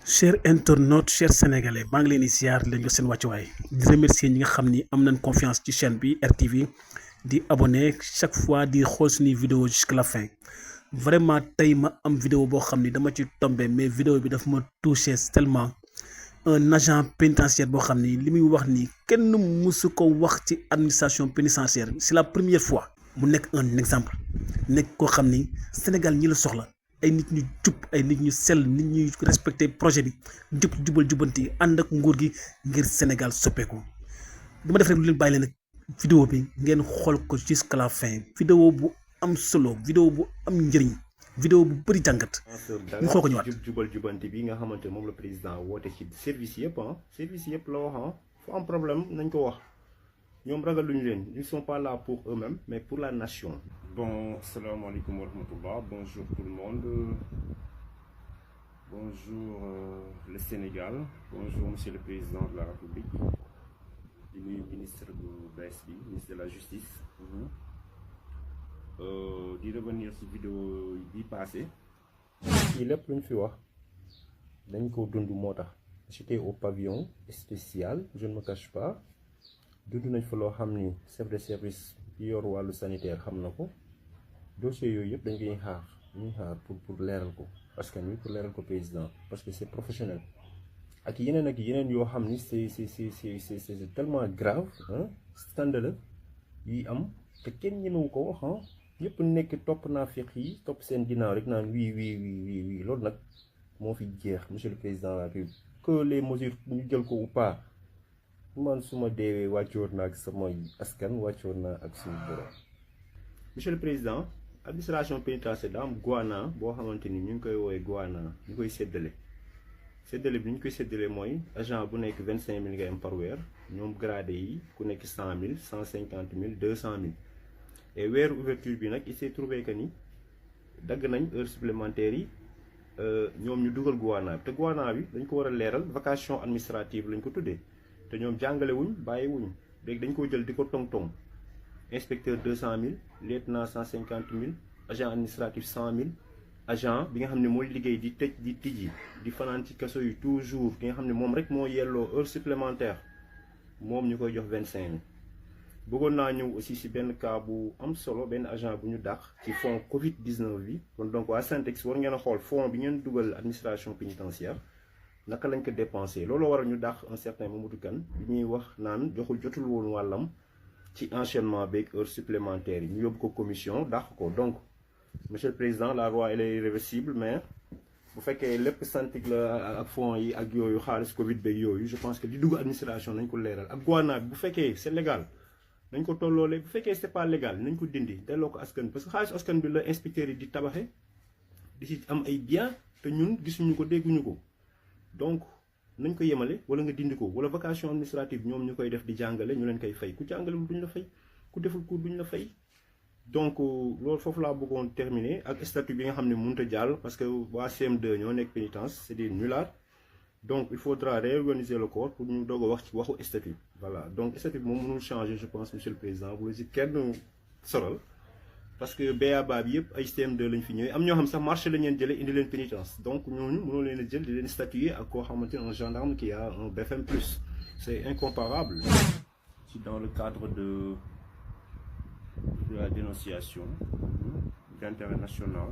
Chers internautes, chers sénégalais, maa ngi leen di ziar leen jox seen wàccuwaay di remercier ñi nga xam ni am nañ confiance ci chaîne bi RTV di abonné chaque fois di xool suñuy vidéo jusqu'à la fin vraiment tey ma am vidéo boo xam ni dama ci tombé mais vidéo bi daf ma touché tellement un agent pénitentiaire boo xam ni li muy wax ni kenn mësu ko wax ci administration pénitentiaire c'est la première fois mu nekk un exemple nekk koo xam ni Sénégal ñi la soxla. Ay nit ñu jub ay nit ñu sell nit ñuy respecté projet bi jubal jubanti ànd ak nguur gi ngir Sénégal soppeeku dama def rek lu leen bàyyi leen nag vidéo bi ngeen xool ko jusqu'à la fin vidéo bu am solo vidéo bu am njëriñ vidéo bu bëri jàngat ñu xool ko ñëwaat. jubal jubanti bi nga xamante moom la président woote ci service yëpp service yëpp la wax fu am problème nañ ko wax ñoom ragaluñu leen ils sont pas là pour eux-mêmes mais pour la nation. Bon, salam alaikum wa rahmatullah, bonjour tout le monde, bonjour le Sénégal, bonjour Monsieur le Président de la République, du ministre du BSB, ministre de la Justice. Di revenir sur vidéo bi passé. Fii lépp luñ fi wax dañ ko dund moo tax. J'étais au pavillon spécial, je ne me cache pas. Dund nañ fa loo xam ni chef de service bi yor wàllu sanitaire xam na ko. Dossier yooyu yëpp dañ koy xaar pour leeral ko askan wi pour leeral ko président parce que c'est professionnel ak yeneen yoo xam ni c'est tellement grave scandaleux yi am te kenn ñemewu ko wax ñëpp nekk topp naa fiq yi topp seen ginnaaw rek naan oui loolu nag moo fi jeex monsieur le président de la République que les mesures ñu jël ko ou pas man su ma deewee wàccoon naa ak sama askan wàccoon naa ak suñu borom. Monsieur le président. Administration pénitentiaire daa am goana boo xamante ni ñu ngi koy woowee goana ñu koy séddale bi ñu koy séddale mooy agent bu nekk 25 000 ngay am par weer ñoom gradé yi ku nekk 100 000 150 000 200 000 et weeru ouverture bi nag il s'est trouvé que ni dagg nañ heures supplémentaires yi ñoom ñu dugal goana bi te goana bi dañ ko war a leeral vacation administrative lañ ko tuddee te ñoom jàngale wuñ bàyyi wuñ léegi dañ ko jël di ko tong-tong inspecteur 200 000 lieutenant 150 000 agent administratif 100 000 agent bi nga xam ne mooy liggéey di tëj di tijji di fanaan ci kaso yi toujours ki nga xam ne moom rek moo yelloo heure supplémentaire moom ñu koy jox 25 000 bëggoon naa ñëw aussi si benn cas bu am solo benn agent bu ñu dàq ci fonds Covid 19 bi kon donc waa Syntex war ngeen a xool fonds bi ngeen dugal administration pénitentiaire naka lañ ko dépensé loolu war a ñu dàq un certain Mamadou Kane bi ñuy wax naan jotul woon wàllam ci enchaînement beeg heures supplémentaires yi ñu yóbbu ko commission dàq ko donc monsieur le président la loi elle est irréversible mais bu fekkee lépp santig la ak fonds yi ak yooyu xaalis Covid beeg yooyu je pense que di dugg administration nañ ko leeral ak goana bi bu fekkee c'est légal nañ ko tolloolee bu fekkee c'est pas légal nañ ko dindi delloo ko askan parce que xaalis askan bi la inspecteurs yi di tabaxe di ci am ay biens te ñun gisuñu ko dégguñu ko donc nañ ko yemale wala nga dindi ko wala vacation administrative ñoom ñu koy def di jàngale ñu leen koy fay ku jàngalewul duñ la fay ku deful cours duñ la fay donc loolu foofu laa bëggoon terminer ak statut bi nga xam ne mënut a jàll parce que waa CM2 ñoo nekk pénitence c'est des nullards donc il faudra réorganiser le corps pour ñu doog a wax ci waxu statut voilà donc statut bi moom mënul changer je pense monsieur le président bu la si kenn soral parce que BABA bi yëpp ay CM2 lañ fi ñëwee am ñoo xam sax marché lañ leen jëlee indi leen pénitence donc ñooñu mënoo leen a jël di leen statuer ak koo xamante un gendarme qui a un BFM+. C'est incomparable. C'est dans le cadre de la dénonciation d'intérêt national.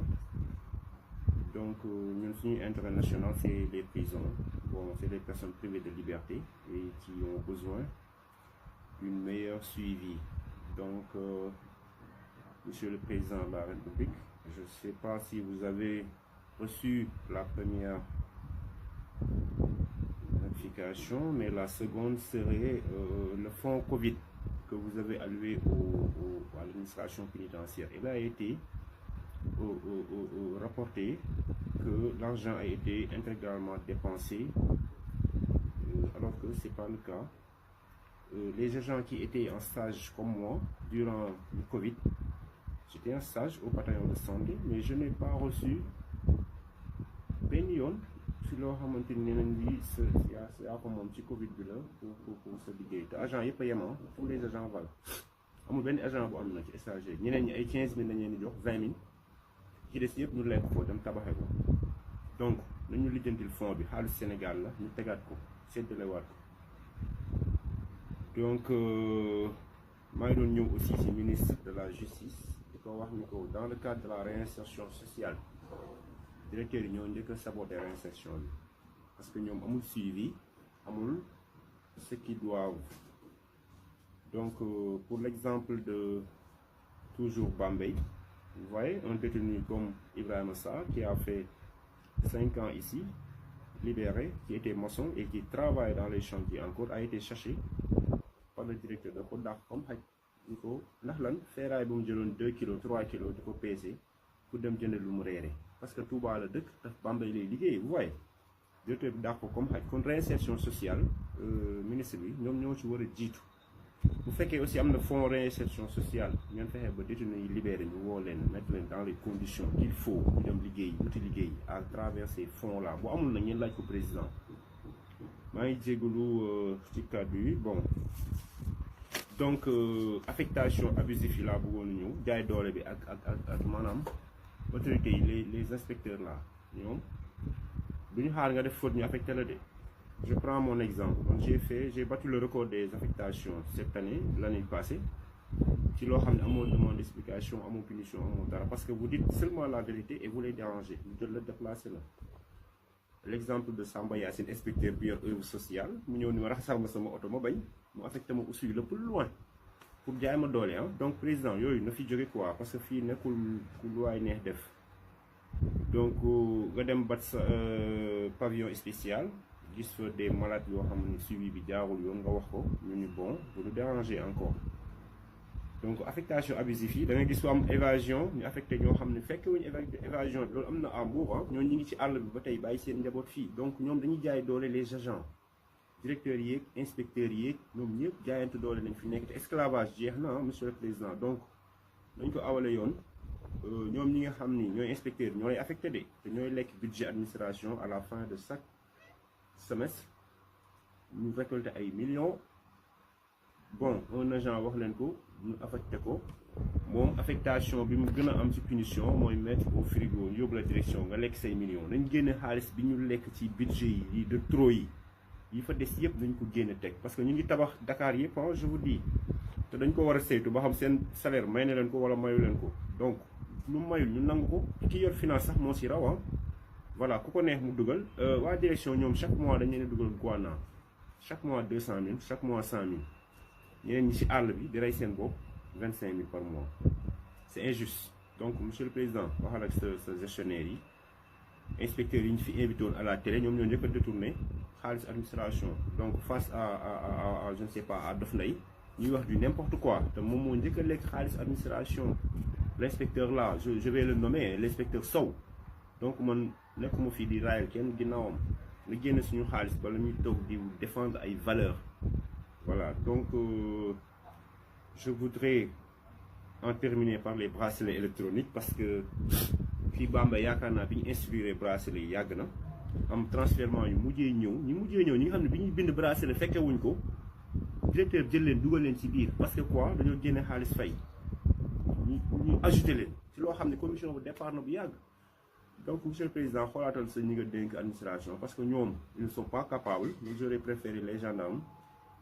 Donc ñun suñu intérêt national c'est les prisons. Bon, c'est des personnes privées de liberté et qui ont besoin d'une meilleure suivi. Donc Monsieur le Président de la République, je ne sais pas si vous avez reçu la première notification, mais la seconde serait le fonds Covid que vous avez alloué à l'administration pénitentiaire. Il a été rapporté que l'argent a été intégralement dépensé, alors que ce n'est pas le cas. Les agents qui étaient en stage comme moi durant le Covid, j'étais en stage au bataillon de santé mais je n'ai pas reçu benn yoon si loo xamante ni nañ lii yaa ko moom ci Covid bi la pour sa liggéey te agent yëpp a yem tous les agents valent amul benn agent bu am na ci stagiaire ñeneen ñi ay 15 000 lañ leen di jox 20 000 ci des yëpp ñu lekk ko dem tabaxee ko donc nañu lijjantil fond bi xaalis Sénégal la ñu tegaat ko séddalewaat ko donc maa ngi doon ñëw aussi ci ministre de la justice di ko wax ni ko dans le cadre de la réinsertion sociale directeur yi ñoo njëkk a saboter réinsertion bi parce que ñoom amul suivi amul ce qu'ils doivent. Donc pour l'exemple de toujours Bambey, vous voyez un détenu comme Ibrahima Sarr qui a fait 5 ans ici, libéré, qui était maçon et qui travaille dans les chantiers encore, a été cherché par le directeur de Kodak comme xaj ni ko ndax lan feeraay bu mu jëloon 2 kilos 3 kilos di ko peser pour dem jënd lu mu reere parce que Touba la dëkk daf Bambey lay liggéey vous voyez directeur bi dàq ko comme xaj kon réinsertion sociale ministre bi ñoom ñoo ci war a jiitu bu fekkee aussi am na fonds réinsertion sociale ngeen fexe ba détenu yi libéré ñu woo leen mettre leen dans les conditions qu'il faut ñu dem liggéey wuti liggéey à travers ces fonds là bu amul na ngeen laaj ko président maa ngi jégalu ci kàddu yi bon donc affectation abusive yi laa bëggoon ñëw jaay doole bi ak maanaam autorités yi les inspecteurs là ñoom du ñu xaar nga def faute ñu affecté la de. Je prends mon exemple. J'ai battu le record des affectations cette année, l'année passée. Si l'on a une demande d'explication, à mon punition, à mon dara, parce que vous dites seulement la vérité et vous les dérangez. Vous devez le déplacer là. L'exemple de Samba Yassine, inspecteur biir œuvre sociale, mu ñëw ni ma raxasal ma sama oto ma bañ mu affecté ma aussi le plus loin pour jaay ma doole ah. Donc président yooyu na fi jóge quoi parce que fii nekkul ku luwaay neex def. Donc nga dem bat sa pavillon spécial. gis fa des malades yoo xam ne suivi bi jaarul yoon nga wax ko ñu ni bon vous nous dérangez encore donc affectation abusive yi da nga gis fu am évasion ñu affecté ñoo xam ne fekk wuñu évasion bi loolu am na à Mbour ñoo ñi ngi ci àll bi ba tey bàyyi seen njaboot fii donc ñoom dañuy jaay doole les agents directeurs yeeg inspecteurs yeeg ñoom ñëpp jaayante doole nañ fi nekk te esclavage jeex na monsieur le président donc nañ ko awale yoon ñoom ñi nga xam ni ñooy inspecteurs ñoo lay affecté de te ñooy lekk budget administration à la fin de chaque semestre ñu récolter ay millions bon un agent wax leen ko ñu affecté ko moom affectation bi mu gën a am ci punition mooy mettre au frigo yóbbu la direction nga lekk say millions nañ génne xaalis bi ñu lekk ci budget yi de trop yi fa des yëpp dañ ko génne teg parce que ñu ngi tabax Dakar yëpp je vous dis te dañ ko war a saytu ba xam seen salaire may na leen ko wala mayu leen ko donc lu mayul ñu nangu ko ki yor finance sax moo ci raw voilà ku ko neex mu dugal waa direction ñoom chaque mois dañ leen dugal Guana chaque mois 200 000 chaque mois 100 000 ñeneen ñi ci àll bi di rey seen bopp 25 000 par mois c'est injuste donc monsieur le président waxal ak sa gestionnaire yi inspecteurs yi ñu fi invité woon à la télé ñoom ñoo njëkk a détourné xaalis administration donc face à je ne sais pas à Dof Ndeye ñuy wax du n'importe quoi te moom moo njëkk a lekk xaalis administration l'inspecteur là je vais le nommer l'inspecteur Sow donc man nekkuma fii di raayal kenn ginnaawam nga génne suñu xaalis bala ñuy toog di défendre ay valeurs voilà donc je voudrais en terminer par les bracelets électroniques parce que fii Bambey yaakaar naa bi ñu instruire bracelet yi yàgg na am transfèrement yu mujjee ñëw ñi nga xam ne bi ñuy bind bracelet fekke wuñ ko directeur jël leen dugal leen ci biir parce que quoi dañoo génne xaalis fay ñu ajouté leen ci loo xam ne commission bu départ na bu yàgg. Donc, monsieur le président, xoolaatal sa ñi nga dénk administration parce que ñoom ils ne sont pas capables. J'aurais préféré les gendarmes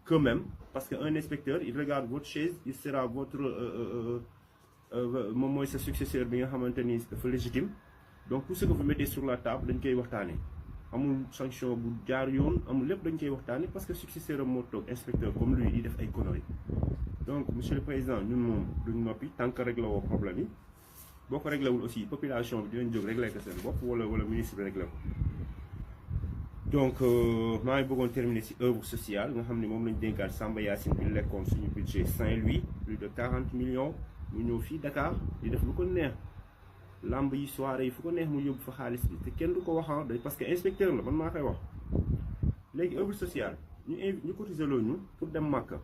qu'eux-mêmes parce qu'un inspecteur il regarde votre chaise il sera votre moom mooy sa successeur bi nga xamante ni dafa légitime donc tout ce que vous mettez sur la table dañ koy waxtaane amul sanction bu jaar yoon amul lépp dañ koy waxtaane parce que successeur am moo toog inspecteur comme lui di def ay conneries donc monsieur le président ñun moom duñ noppi tant que réglé woo problème yi. boo ko réglé wul aussi population bi dinañ jóg réglé ko seen bopp wala ministre bi réglé ko donc maa ngi bëggoon terminer ci œuvre sociale nga xam ne moom lañ dénkaat Samba Yassine bi lekkoon suñu budget Saint-Louis plus de 40 millions mu ñëw fii Dakar di def lu ko neex lamb yi soirée yi fu ko neex mu yóbbu fa xaalis bi te kenn du ko wax parce que inspecteur la man maa koy wax léegi œuvre sociale ñu cotiser loo ñu pour dem Màkka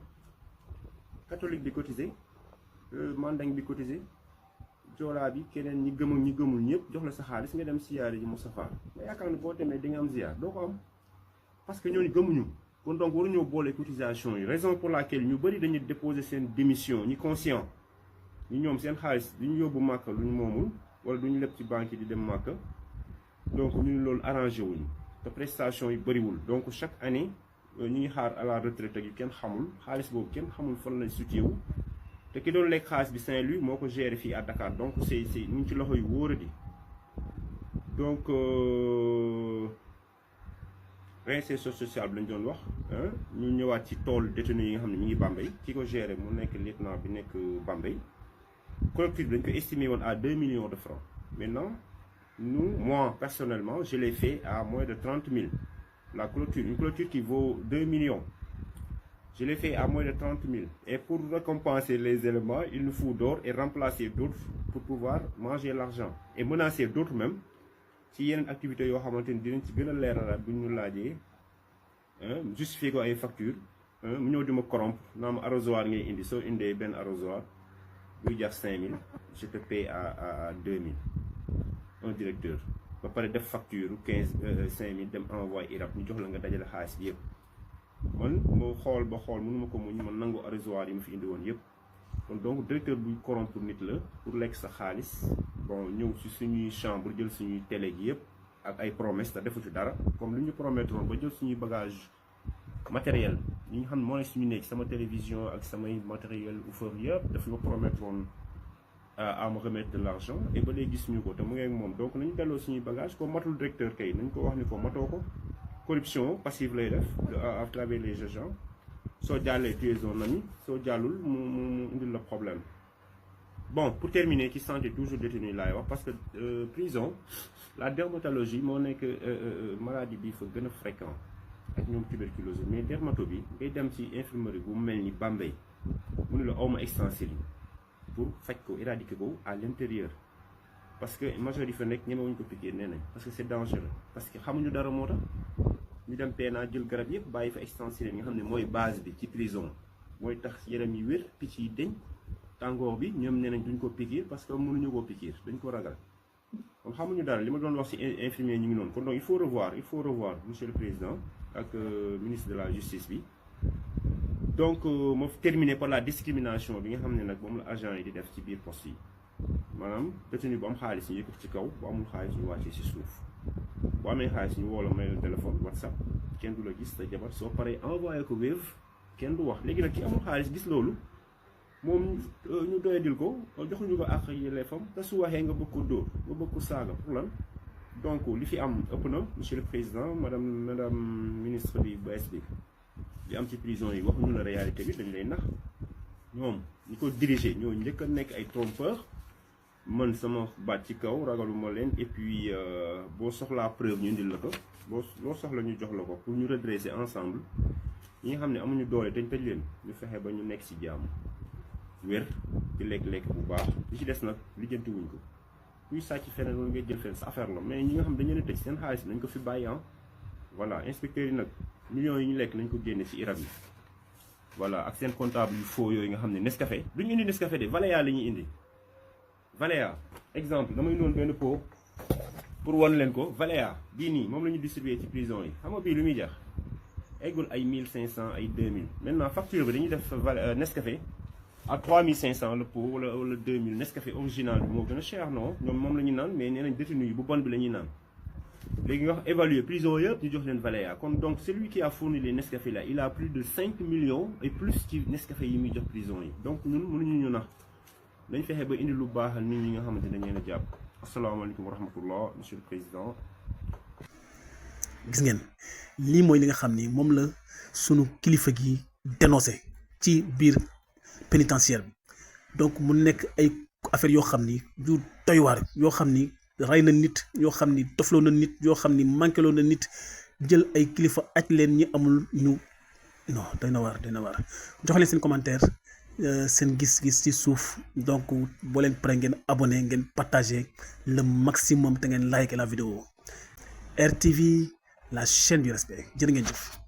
catholique bi cotiser mandeng bi cotiser joolaa bi keneen ñi gëm ak ñi gëmul ñëpp jox la sa xaalis nga dem siyaare ji Moustapha nga yaakaar ne boo demee di nga am ziar doo ko am parce que ñooñu gëmuñu kon donc waruñoo boole cotisation yi raison pour laquelle ñu bëri dañuy déposer seen démission ñi conscient ñi ñoom seen xaalis du ñu yóbbu Màkka lu ñu moomul wala du ñu leb ci banque yi di dem Màkka donc ñu loolu arrangé wuñu te prestation yi bëriwul donc chaque année ñu ngi xaar à la retraite ak yu kenn xamul xaalis boobu kenn xamul fan lañ sutiewu te ki doon lekk xaalis bi Saint-Louis moo ko géré fii à Dakar donc c'est ñu ngi ci loxo yu wóoradi donc réinsertion sociale bi lañ doon wax ñu ñëwaat ci tool détenu yi nga xam ne ñu ngi Bambey ki ko géré mu nekk lieutenant bi nekk Bambey clôture bi dañ ko estimé woon à 2 millions de francs maintenant moi personnellement je l'ai fait à moins de 30 000 la clôture, une clôture qui vaut 2 millions. Je l'ai fait à moins de 30 000. Et pour récompenser les éléments, il nous faut d'autres et remplacer d'autres pour pouvoir manger l'argent. Et menacer d'autres même. Si il y a une activité qui est justifier quoi une facture, nous devons corrompre, nous arrosoir indi so indi ben arrosoir, nous dire 5 000, je te paye à 2 000. Un directeur. Ba pare def facture 5 000 dem envoyé Irak ñu jox la nga dajale xaalis bi yëpp man moo xool ba xool mënuma ko muñ man nangu arrosoir yi ma fi indi woon yëpp kon donc directeur buy corrompre nit la pour lekk sa xaalis bon ñëw ci suñuy chambre jël suñuy télé gi yëpp ak ay promesse te defu ci dara comme lu ñu promettroon ba jël suñuy bagage matériel ñi nga xam ne moo ne suñu nekk sama télévision ak samay matériel offert yëpp daf ñu promettroon à me remettre de l'argent et ba léegi gisuñu ko te mu ngi ak moom donc nañu delloo suñuy bagage ko matul directeur kay nañ ko wax ni ko matoo ko corruption passive lay def à travers les agents soo jàllee tu es un ami soo jàllul mu indil le problème. Bon pour terminer ci santé toujours détenu laay wax parce que prison la dermatologie moo nekk maladie bi fa gën a fréquent ak ñoom tuberculose mais dermato bi ngay dem ci infirmerie bu mel ni Bambey mu ne la awma extensible pour faj ko éradiquer ko à l'intérieur parce que majeur yi fa nekk ñemewuñu ko piquer nee nañ parce que c'est dangereux parce que xamuñu dara moo tax ñu dem PNA jël garab yëpp bàyyi fa extensible nga xam ne mooy base bi ci prison mooy tax yaram yi wér picc yi deñ tàngoor bi ñoom nee nañ duñ ko piquer parce que mënuñu koo piquer dañ ko ragal kon xamuñu dara li ma doon wax ci infirmier ñu ngi noonu kon donc il faut revoir monsieur le président ak ministre de la justice bi donc ma terminer par la discrimination bi nga xam ne nag moom la agent yi di def ci biir poste yi maanaam détenu bu am xaalis ñu yëkkati ci kaw bu amul xaalis ñu wàccee ci suuf bu amee xaalis ñu woo la may la téléphone WhatsApp kenn du la gis sa jabar soo paree envoyé ko Wave kenn du wax léegi nag ki amul xaalis gis loolu moom ñu doyadil ko joxuñu ko àq yelleefam te su waxee nga bëgg ko dóor nga bëgg ko saaga pour lan donc li fi am ëpp na monsieur le président madame ministre bi bees bi li am ci prison yi waxuñu la réalité bi dañ lay nax ñoom ñi ko diriger ñoo njëkk a nekk ay trompeur man sama baat ci kaw ragaluma leen et puis boo soxlaa preuve ñu indil la ko loo soxla ñu jox la ko pour ñu redresser ensemble ñi nga xam ne amuñu doole dañ tëj leen ñu fexe ba ñu nekk ci jàmm wér di lekk-lekk bu baax li ci des nag lijjanti wuñ ko kuy sàcc feneen loolu ngay jël fenn sa affaire la mais ñi nga xam dañu leen tëj seen xaalis nañ ko fi bàyyi voilà inspecteurs yi nag millions yi ñu lekk nañ ko génne ci Irak yi voilà ak seen comptable yu faux yooyu nga xam ne Nescafé duñu indi Nescafé de Valéa la ñuy indi Valéa exemple damay doon benn pot pour wan leen ko Valéa bii nii moom la ñu distribuer ci prison yi xam nga bii lu muy jar eggul ay 1500 ay 2000 maintenant facture bi dañuy def Nescafé à 3500 le pot wala 2000 Nescafé original bi moo gën a cher non ñoom moom la ñu naan mais nee nañ détenu yi bu bon bi la ñuy naan léegi nga wax évaluer prison yëpp ñu jox leen Valéa kon donc celui qui a fourni les Nescafé là il a plus de 5 millions et plus ci Nescafé yi muy jox prison yi donc ñun mënuñu ñu nax dañ fexe ba indi lu baaxal nit ñi nga xamante ne dañ leen a jàpp asalaamaaleykum wa rahmatullah monsieur le président. gis ngeen lii mooy li nga xam ni moom la sunu kilifa gi dénoncé ci biir pénitentiaire bi donc mu nekk ay affaires yoo xam ni yu doy waar yoo xam ni rey na nit yoo xam ni tofloo na nit yoo xam ni manqué loo na nit jël ay kilifa aj leen ñi amul ñu non doy na waar jox leen seen commentaire seen gis-gis ci suuf donc boo leen pare ngeen abonné ngeen partagé le maximum te ngeen like la vidéo RTV la chaîne du respect jërë ngeen jëf.